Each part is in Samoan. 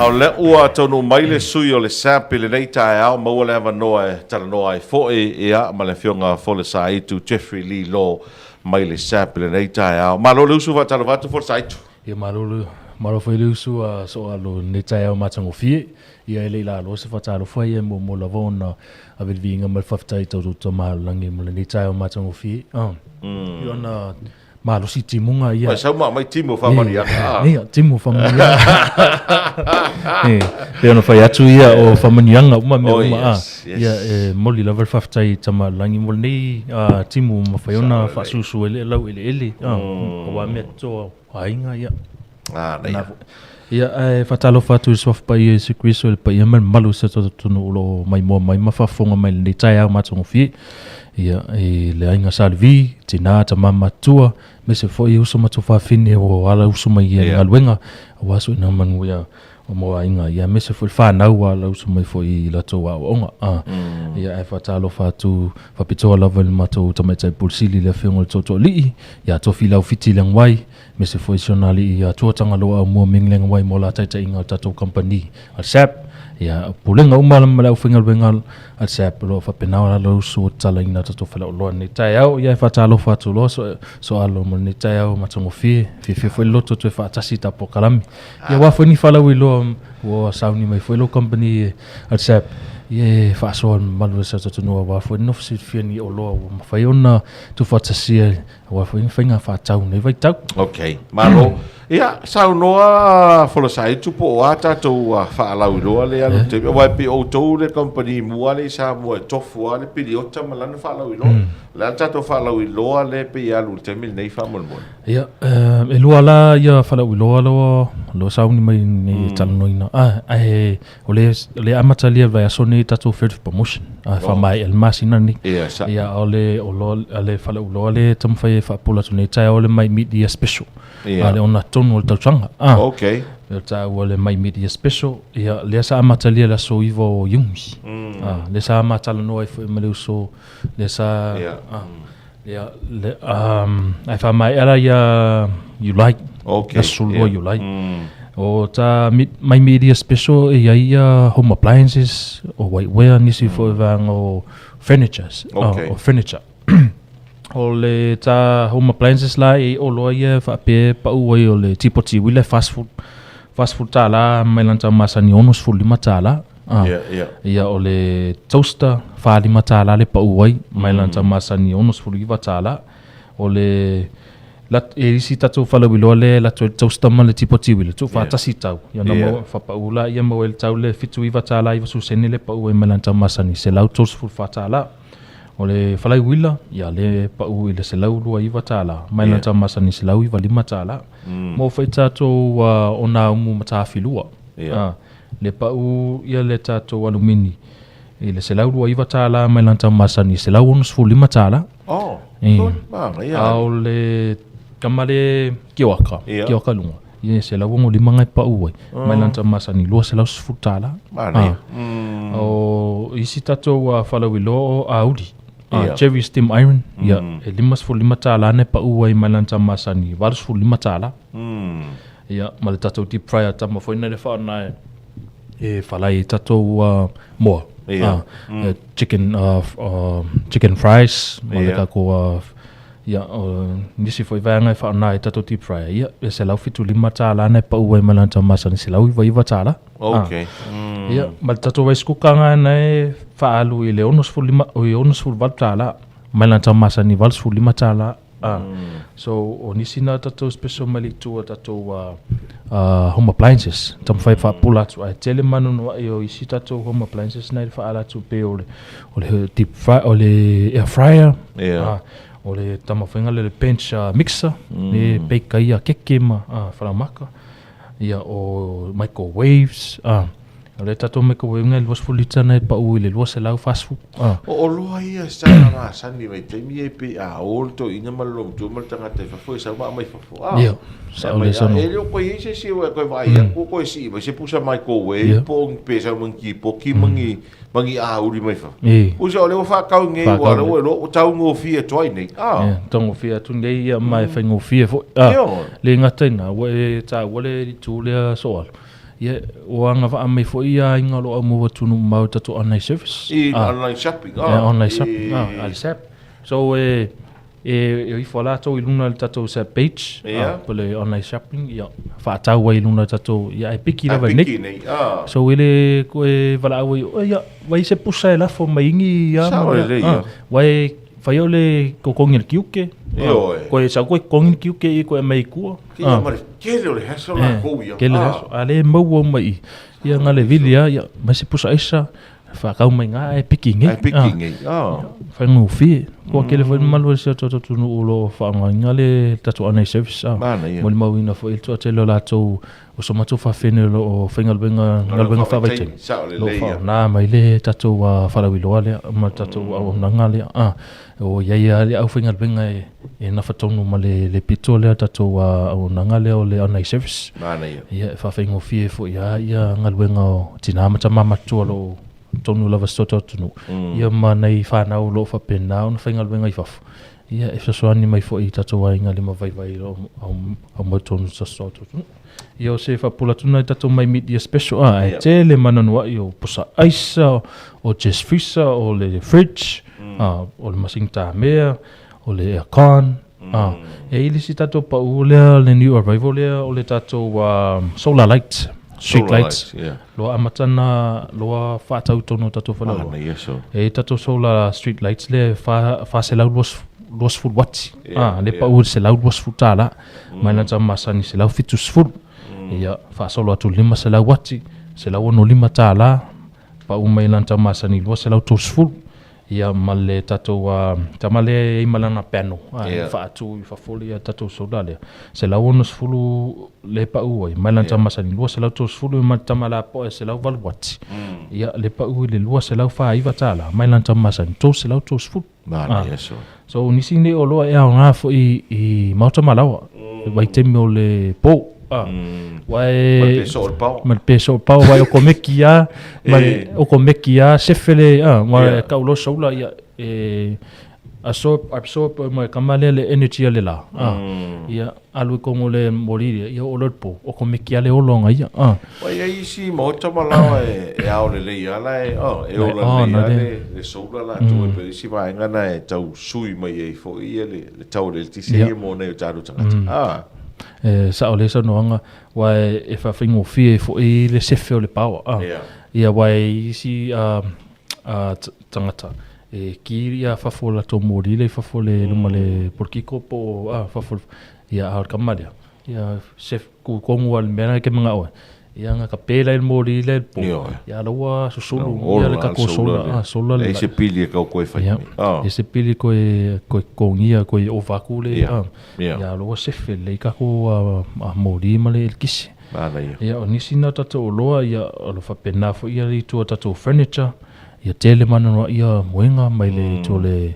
A o lea ua taunuu mai le sui o le SAP i lenei taeao, maua le avanoa e talanoa ai foi ia, ma le Afioga Folesaitu Jeffrey Lee Law mai le SAP i lenei taeao. Malo le usu, faatalofa atu Folesaitu. Ia malo le malo foi le usu a Sooalo i lenei taeao matagofie. Ia e le i laloa se faatalofa ia e muamua lava ona ave le viiga ma le faafetai i tatou Tama o le Lagi mo lenei taeao matagofie. Ia ona malosi timuga ia. Ua sau ma aumai timu o faamanuiaga. Ia, timu o faamanuiaga. E pei ona fai atu ia o faamanuiaga uma mea uma. Oh, yes, yes. Ia e momoli lava le faafetai i Tama o le Lagi mo lenei timu ua mafai ona faasusu ai le laueleele aua mea totoa o aiga ia. Manaia. Ia, ae faatalofa atu i le Suafa Paia Iesu Keriso i le paia ma le mamalu o si o tatou atunuu o lo o maimoa mai ma faafofoga mai i lenei taeao matagofie. Ia, i le aiga Sa Levi, tina, tama matutua, aemaise foi uso ma tuafafine ua ala usu mai i le galuega aua suiga manuia o aiga, ia aemaise foi le fanau ua ala usu mai foi i latou aoaoga. Ia, ae faatalofa atu faapitoa lava i le matou tamaitai Pule Sili le Afioga i le Tootooalii, ia Tofilau Fiti Leaguai, Aemaise foi si ona alii ia Tua Tagaloa Aumua Ming Leng Wai mo la taitaiga o le tatou kamupani a le SAP. Ia, o pulega uma ma le aufaigaluega a le SAP o lo o faapena ona lausu o tatalaina o tatou faleoloa i lenei taeao. Ia, e faatalofa atu loa Soalo mo lenei taeao matagofie. Fiafia foi le loto toe faatasi i ta polokalame. Ia, aua foi ni faalauiloa ua sauni mai foi lau kamupani a le SAP, ia e faasoa i le mamalu o si o tatou atunuu aua foi le nofo silafia ni oloa ua mafai ona tuufaatasia Aua foi ni faiga faatau i lenei vaitau. Ok, malo. Ia, saunoa Folosaitu po o a tatou faalauiloa lea alu taimi, aua e pei o outou le kamupani mua lea i Samoa e tofu lava le piliota ma lana faalauiloa. O le a le tatou faalauiloa lea e pei e alu i le taimi lenei faamolemole? Ia, e lua la ia faalauiloa lea ua sauni mai nei e talanoaina. Ae O le, o le amatalia vaiaso nei tatou third promotion a faamaea le masina nei. Ia, sa. Ia, o le oloa, a le faleuloa le taumafai e faapula atu nei taeao le My Media Special. Ia. A le ona tonu o le tausaga. Ah. Okay. O le taua le My Media Special. Ia, lea sa amatalia le aso 9 o Iuni. Ah, lea sa matalanoa ai foi ma le uso, lea sa, Ia. ah, ia, le, um, ae faamaea la ia Iulai. Okay. Aso 12 Ia. Iulai. O ta My Media Special e i ai ia home appliances, o whiteware, nisi foi vaega o furnitures, Okay. o furniture. O le ta home appliances la e i oloa ia e faapea e pau ai o le tipoti uila e 40, $40 mai lana tau masani $65. Ah. Ia, ia. Ia o le toaster $45 le pau ai mai lana tau masani $69. O le lat, e isi tatou faleuiloa le latou le toaster ma le tipoti uila tuufaatasi tau. Ia ona maua faapau la ia maua ai le tau le $79.90 le pau ai mai lana tau masani $134. O le falai uila, ia le pau i le $129 mai lana tau masani $195. Mo foi tatou o nā umu matafilua. Ia. Le pau ia le tatou alumini i le $129 mai lana tau masani $165. Oh, E. good. Manaia. A o le tama le kioaka, Ia. kioaka luga, ia e $165 e pau ai, mai lana tau masani $210. Manaia. Ah. O isi tatou falauiloa o auli. Ia. Cherry steam iron, ia, e $55 na e pau ai mai lana tau masani $85. Ia, ma le tatou deep fryer tama foi na le whaana e, e whalai i tatou moa. Ia. Chicken, chicken fries, ma le Ia. kako, ia, nisi foi vaega e whaana i tatou deep fryer. Ia, e $175 na e pau ai ma lana tau masani, $199. Okay. Ia, ma le tatou rice cooker nga na e whaalu i le 65, o i $68, mai lana tau masani $85. So o nisi na tatou special mai le itu o tatou home appliances taumafai e faapula atu ae tele manunu ai o isi tatou home appliances na i le faaala atu pei o le o le deep fry o le air fryer o le taumafaiga lea o le bench mixer le bake ai ia keke ma falaomaka ia o microwaves O le tatou microwave ngai 20 lita na e pau i le 240. O oloa ia sa masani mai taimi e pei a o le toeaina ma le loomatua ma le tagata i fafo e sau ma aumai fafo. A. Ia, sao le saunoa. E le o koe i ai se isi e koe vaai atu koe sii mai se pusa microwave po o ni pesa ma ni kipoki ma ni ma ni auli mai fafo. Pusa o lea ua faatau nei ua lea ua iloa ua taugofie atu ai nei. A. Ia, taugofie atu nei ia ma e faigofie foi. Le gata i ina, ua e taua le itu lea Soalo. Ia, ua agavaa mai foi ia aiga o lo o aumaua atunuu mamao i tatou online service. I online shopping. Yeah, online shopping, le SAP. So e e o ifo lava latou i luga o le tatou SAP page, po o le online shopping, ia, faatau ai i luga o le tatou, ia ae piki lava i inei. So e le toe valaau ai, oi ia, vai se pusa e lafo mai igi ia ma lea. Aua e fai o le totogi o le tiute. Koe sau koe totogi le tiute i koe aumai i tua. Ia ma le tele o le hassle latou ia. Tele le hassle. A lea e maua uma i i. Ia na le vili lava, ia aumai se pusa aisa, faatau mai i ina ae piki i inei. Ae piki i inei. Faigofie. Ua tele foi le mamalu o si o tatou atunuu o lo o faaaogaina le tatou online service. Manaia. Molimauina foi le toatele o latou o so matou faafene o lo o faigaluega galuega faavaitaimi, o lo o faaaoga mai le tatou faalauiloa lea ma le tatou auaunaga lea. O i ai lava le aufaigaluega e nafa tonu ma le pito lea tatou auaunaga lea o le online service. Manaia. Ia, e faafaigofie foi lava ia galuega o tina ma tama matutua o lo o tonu lava i si o tatou atunuu, ia ma nai fanau o lo o faapena ona faigaluega i fafo. Ia, e fesoasoani mai foi i tatou aiga limavaivai o lo o aumai totonu o si o tatou atunuu. Ia o se faapula atu lena i tatou mai media special a, ae tele ma anoanoai o pusa aisa, o chest freezer, o le fridge, a, o le masini tamea, o le aircon, a. E i ai le isi tatou pau lea, le new arrival lea, o le tatou solar light, street Solar lights. lights, yeah. Loa amata na loa faatau i totonu o tatou faleoloa. Manaia so. E i ai tatou solar street lights lea e 420 wati. Yeah, Le yeah. pau i le $120. Mai lana tau masani $170. Ia, faasolo atu i le 500 wati, $165. Pau mai lana tau masani $230. Ia, ma le tatou tama lea e i ai ma lana panel, e faatu i fafo le tatou solar lea. $160 le pau ai, mai lana tau masani $230 ma le tama lapoa e 108 wati. Ia, le pau i le $249, mai lana tau masani $330. Manaia so. So, o nisi nei oloa e aoga foi i maota ma laoa, i vaitaimi o le po. Aua e... Ma le peso o le power. Ma le peso o le power, aua e okomeki lava, ma le okomeki lava sefe le, aua e tau loa solar, ia, e absorb, absorb mai e kama lea le energy a le la. Ia, alu i totonu o le moli lea, ia oo loa i le po, okomeki lava le ola o ia. Ua i ai isi maota ma laoa e ao lelei lava la e, oh, e ola lelei lava le solar latou e pei o isi vaega na e tau sui mai ai foi ia le tau o le eletise ia mo nai o tatou tagata. E sao lelei saunoaga, aua e faafaigofie ai foi le sefe o le power. Ia, aua e i ai isi tagata e ki ia fafo o latou moli lea i fafo o le luma o le polokiko po o fafo, ia a o le kama lea, ia sefe ku tonu lava i le mea lena e te manao ai, ia na tape la i le moli lea i le po, ia a la ua susulu ia le tatou solar, solar le. Leai se pili e tau toe fai mai. Leai se pili toe totogia toe ova atu le, ia a la ua sefe lelei tatou moli ma le eletise. Manaia. Ia o nisi na o tatou oloa ia o lo o faapena foi ia le itu o tatou furniture, ia tele mananoa ia moega mai le itu o le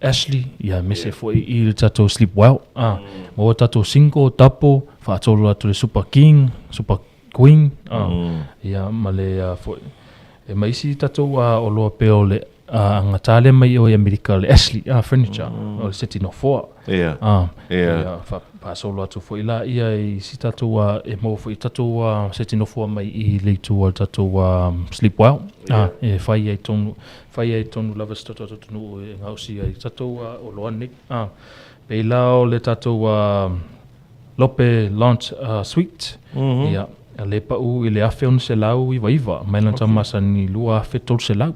Ashley, ia aemaise foi i le tatou Sleep Well. Maua tatou single, double, faatolu atu le Super King, Super Queen, ia ma le foi. E ma isi tatou oloa pei o le agata lea mai o i Amerika, le Ashley Furniture, o le seti nofoa. Ia, faasolo atu foi la ia i isi tatou, e maua foi i tatou seti nofoa mai i le itu o le tatou Sleep Well, e fai ai tonu, fai ai tonu lava si tatou atunuu e gaosi ai tatou oloa nei. Pei la o le tatou Lope Launch Suite, ia, le pau i le $1,699, mai lana tau masani $2,300.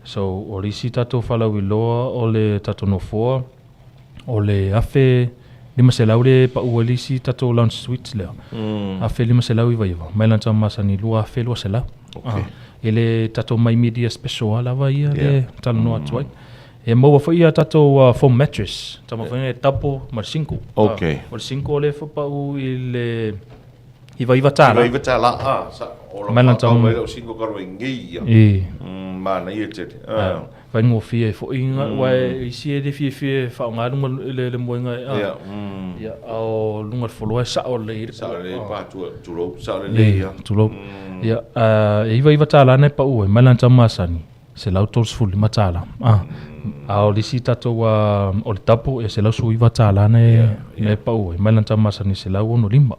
So, o le isi tatou faalauiloa o le tatou nofoa, o le $1,500 le pau ai le isi tatou lounge suite lea. $1,599, mai lana tau masani $2,200. E le tatou My Media Special lava ia le talanoa atu ai. E maua foi ia tatou foam mattress, taumafaiga e double ma le single. O le single lea e pau i le $99. $99, sa, o lau whakatau mai lau single talu ai nei ia. Manaia tele. Faigofie ai foi aua e isi e le fiafia e faaaoga luga le moega ia, a o luga o le foloa e sao lelei ai le Sao lelei pa tulou, sao lelei ia. Tulou. Ia, e $99 na e pau ai, mai lana tau masani. $135. A o le isi tatou o le double e $119 na e pau ai, mai lana tau masani $165.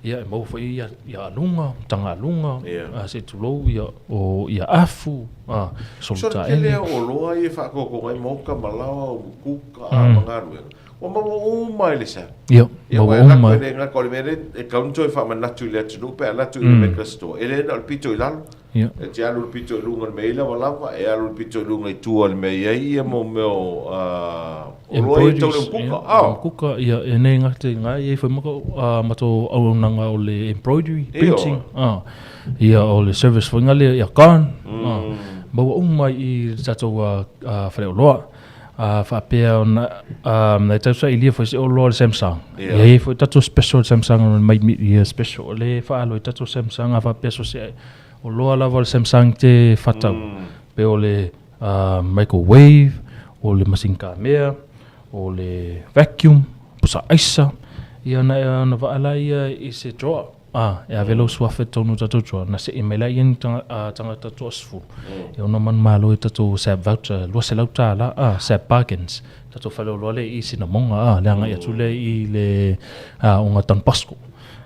Ia e maua foi ia ia aluga, tagaluga, a se i tulou ia o ia afu, a So le tele o oloa ia e faatoatoga ai maota ma laoa o mukuka ma galuega, ua maua uma i le SAP. Ia, maua uma. E le gata o le mea lea e tatau ona toe faamanatu i le atunuu pe a alu atu i le mega store, e le na o le pito i lalo. Ia. E te alu i le pito i luga o le mea e i ai lavalava, e alu i le pito i luga i tua o le mea e i ai ia mo mea o oloa ia tau le mukuka. Ia, mukuka, ia, e nei gata i ngā, ia i whai maka matou auaunaga o le embroidery, printing, ia o le service foi ngā lea, ia gone, maua uma i le tatou faleoloa. A faapea ona e tau sailia foi se oloa o le Samsung. Ia i ai foi tatou special Samsung o le mai ia special o le faalo i tatou Samsung a faapea so se oloa lava o le Samsung te fatau. Pe o le microwave, o le masini kamea, o le vacuum, pusa aisa, ia ona vaa laia i se drawer. A, e ave lou suafa i totonu o tatou drawer, na se'i mai laia ni tagata toasefulu, e ono manumalo i tatou SAP voucher $200, a, SAP bargains, tatou faleoloa lea i Sinamoga, a, le agai atu lea i le aoga Don Bosco.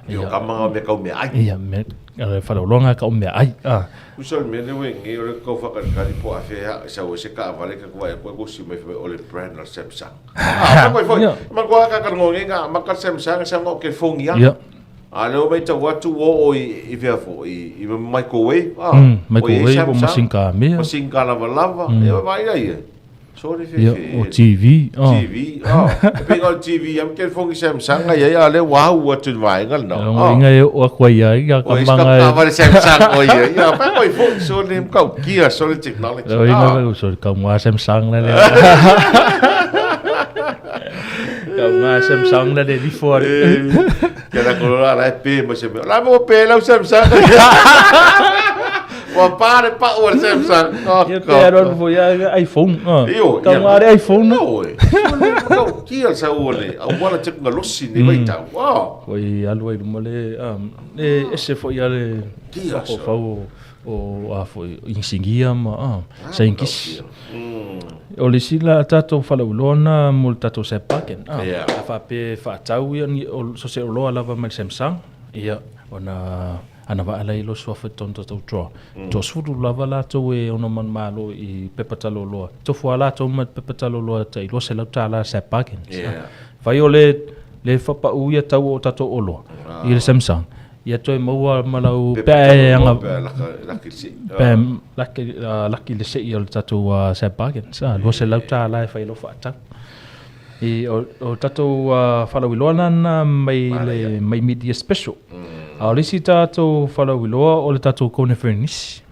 Ia, o kama o mea kau meaai. Ia, me, faleoloa ngā kau meaai, a. Usa o le mea lea ua i nei, o le tau whakalikali po a whea e sau e se kaavale ka kua e koe kosi mai whai o le brand la Samsung. Ah, ma koe foi, ma koe ka ka ngonge nga ma ka Samsung sa ngo ke fongi a. A lea ua matau atu ua oo i fea foi, i microwave, a. Microwave, o masini kamea. Masini kalavalava, ia vaai ai ia. Sole fe fe. O TV. TV, a. E pei o le TV, am telefoni Samsung ai ai, a lea ua au atu i le vaega lena. O inga e oo atu ai ai, ia ka manga. O isi ka Samsung o ia, ia, pai mai foi, sole mkaukia, sole technology. O inga, sole kau ngā Samsung le lea. Kau ngā Samsung le le lifo ari. Kia la kolola la e pe ma se mea. La mo pe lau Samsung. Ua pā le pau o le Samsung. Oh, Ia pe aro anu foi ia iPhone. Io, Kau ngā re iPhone. No, e. Kau kia le sau o le auala teknolosi nei vaitau. Oh. Koi alu ai luma le, e ese foi ia le Kia o fau o a foi inisigia ma sainikisi. O le isi la tatou falauiloa na mo le tatou SAP bargain. A faapea e faatau ia ni o so se oloa lava mai le Samsung, ia ona ana vaa la i lo suafa i totonu tatou drawer. Toasefulu lava latou e ono manumalo i pepa taloloa. Tofu a latou ma pepa taloloa tai $200 SAP bargain. Fai o le le faapau ia tau o tatou oloa i le Samsung. Ia toe maua ma lau pe a e aga pe a laki le sei. Pe a laki le sei o le tatou SAP bargains. $200 e fai ai lau faatau. I o tatou faalauiloa lana mai le mai media special. A o le isi tatou faalauiloa o le tatou Kona Furnace.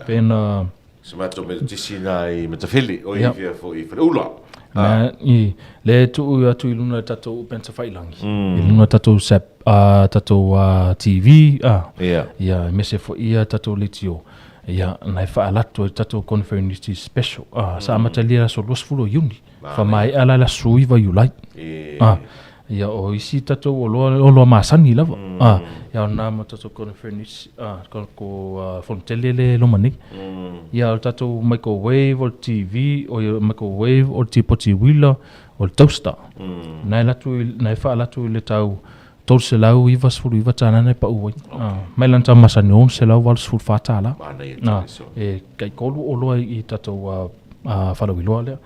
Pe na Se matou Metotisi na i Matafele, o i fea foi i Faleula. Na, i, le tuu atu i luna le tatou upena tafailangi. I luna tatou SAP, tatou TV, ia, aemaise foi ia tatou leitio. Ia, na e faalatu ai le tatou Conference Special. Sa amatalia i le aso 20 o Iuni. Faamaea la le aso 19 o Iulai. Ia, o isi tatou oloa, oloa masani lava. Ia, o na ma tatou Conference, ko Fonotele le loma nei. Ia, o le tatou microwave, o le TV, o le microwave, o le tipoti uila, o le toaster. Na e latu, na e faalatu i le tau $399 na e pau ai. Mai lana tau masani $684. E tai tolu oloa i tatou falauiloa lea.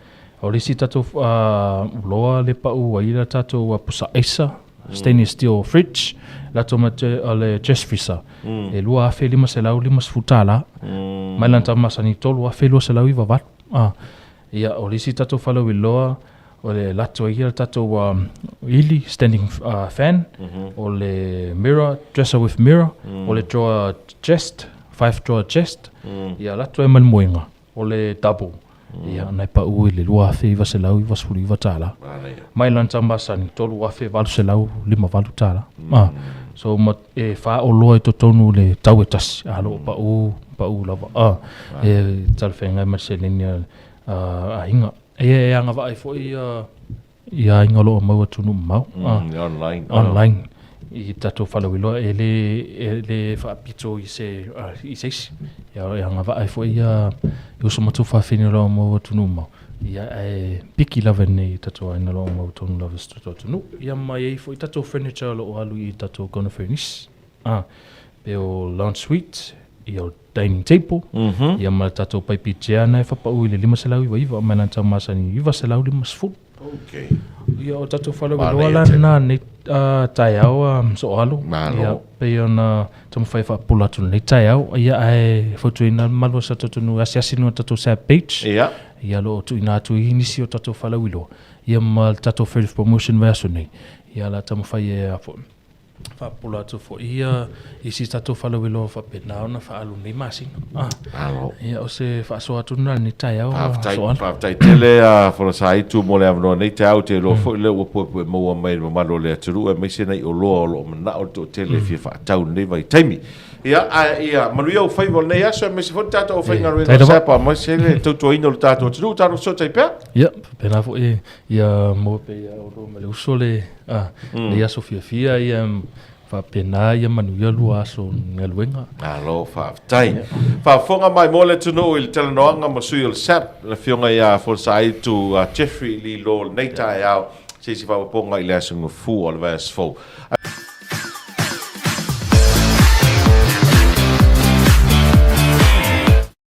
O le isi tatou oloa le pau ai le tatou pusa aisa, stainless steel fridge, latou ma le chest freezer. E $2,550. Mai lana tau masani $3,298. Ia, o le isi tatou falauiloa, o le latou ai le tatou ili, standing fan, o le mirror, dresser with mirror, o le drawer chest, five drawer chest, ia latou ai ma le moega, o le double. Ia, na e pau i le $2,999. Mai lana tau masani, $3,858. So, ma, e faaoloa i totonu le tau e tasi, a lo o pau, pau lava. E talafeagai ma le seleni a aiga. Ia e agavaa ai foi ia aiga o lo o mau atunuu mamao. Online. Online. i tatou faalauiloa e le e le faapito i se i se isi. Ia e agavaa ai foi ia i uso ma tuafafine o lo o mau atunuu mamao, ia ae piki lava i tatou aiga o lo o mau tonu lava i si o tatou atunuu. Ia ma e i ai foi tatou furniture o lo o alu i tatou Konoferenisi, pei o lounge suite, ia o dining table, ia ma le tatou paipi chair na e faapau i le $599 mai lana tau masani $950. Okay. Ia o tatou faalauiloa la lena nei taeao soalo. Ia pei ona taumafai e faapupula atu lenei taeao. Ia ae fautuaina le mamalu o si o tatou atunuu e asiasi i luga o le tatou SAB page. Ia. Ia o lo o tuuina atu ai nisi o tatou faalauiloa ia ma le tatou Freedom Promotion vaiaso nei. Ia o le a taumafai e faapupula atu foi ia isi tatou faalauiloa faapena ona faaalu nei masina. Ah. Malo. Ia o se faasoa atu lena i lenei taeao. Faafetai, faafetai tele a Folosaitu mo le avanoa nei taeao. Ou te iloa foi lea ua puepue maua mai e le mamalu o le atunuu aemaise nai oloa o lo o manao le toatele e fia faatau i lenei vaitaimi. Ia, ae ia manuia ou faiva o lenei aso aemaise foi le tatou aufaigaluega o SAPA aemaise le tautuaina o le tatou atunuu. Tatou fesootai pea. Ia, faapena foi ia maua pea ia outou ma le uso le lenei aso fiafia ia faapena ia manuia lua aso galuega. Malo faafetai. Faafofoga mai mo le atunuu i le talanoaga ma sui o le SAP, le Afioga ia Folosaitu Jeffrey Lee Law lenei taeao, se isi faaopoopoga i le aso Gafua o le vaiaso fou.